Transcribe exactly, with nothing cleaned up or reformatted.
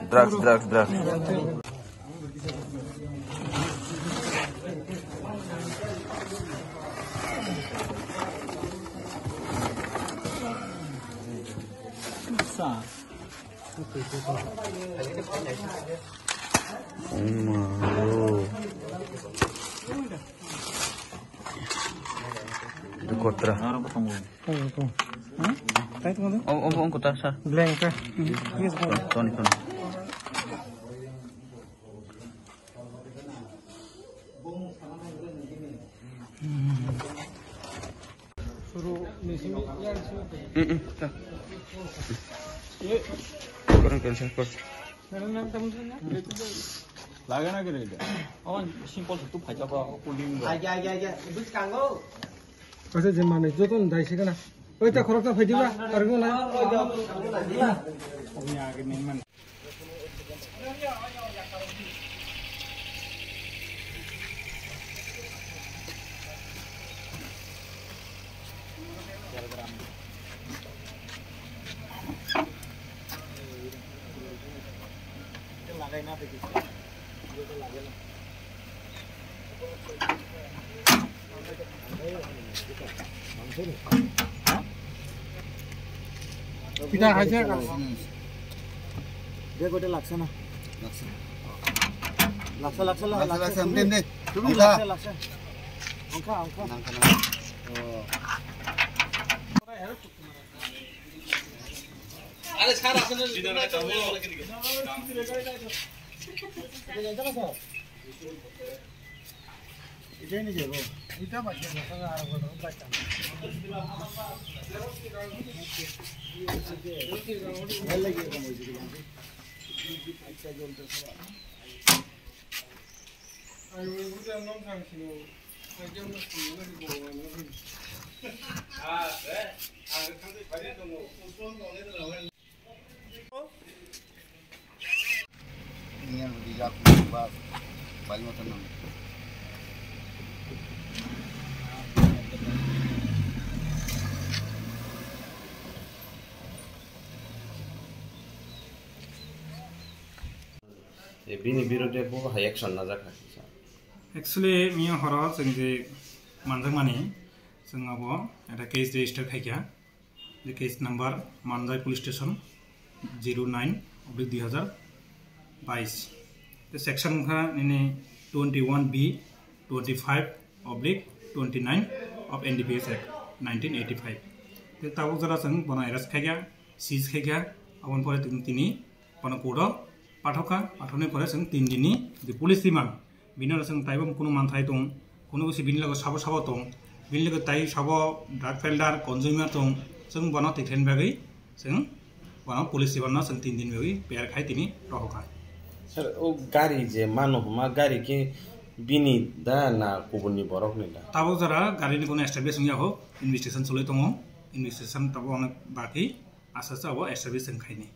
Drugs, drugs, drugs. Oh my God. Itu kotra. Oh, oh. Hmm? Try to. Oh, oh, oh, kotra, sir. Blank, sir. Yes, sir. Tony, Tony. Kurang kerja, Bos. Lagi na kira itu. Oh, simple satu baca apa, coding. Aja, aja, aja. Itu kanggo. Kasa jemane joto ndai sikana. Oi, ta khorok ta phai diba. Targo na. Pita hai se. Dia kau dah laksana. Laksana. Laksa, laksa, laksa, laksa, laksa. Laksa, laksa. Laksa, laksa. Angka, angka. Nangka, nangka. Oh. Bini birode bo hai action najak kha. Actually, miya horo chwng je manjakmani, chwng abo ekta case register khaikha. The case number Manjai Police Station zero nine oblique dui hazar bais. The section wngkha nini twenty-one B, twenty-five oblique twenty-nine of N D P S Act nineteen eighty-five. The tabuk jora chwng bono arrest khaikha, seize khaikha, aboni pore tini, tini bono court o pathokha, pathoknai pore chwng tin dinni the police remand. Bini ulo chwng taibo kunu manthai tong, kunu bwsi bini loge sabo sabo tong, bini loge tai sabo drug peddler, consumer tong, chwng bono tikhlaini bagwi chwng bono police remand no chwng tin din bagwi payar khai tini rohor kha. Sir, o gari je mano hwnma gari khe bini da na kubunni borokni da? Tabuk jora garini kunu establish wngya ho, investigation choli tongo, investigation tabuk onek baki, asa asa abo establish wng khaini.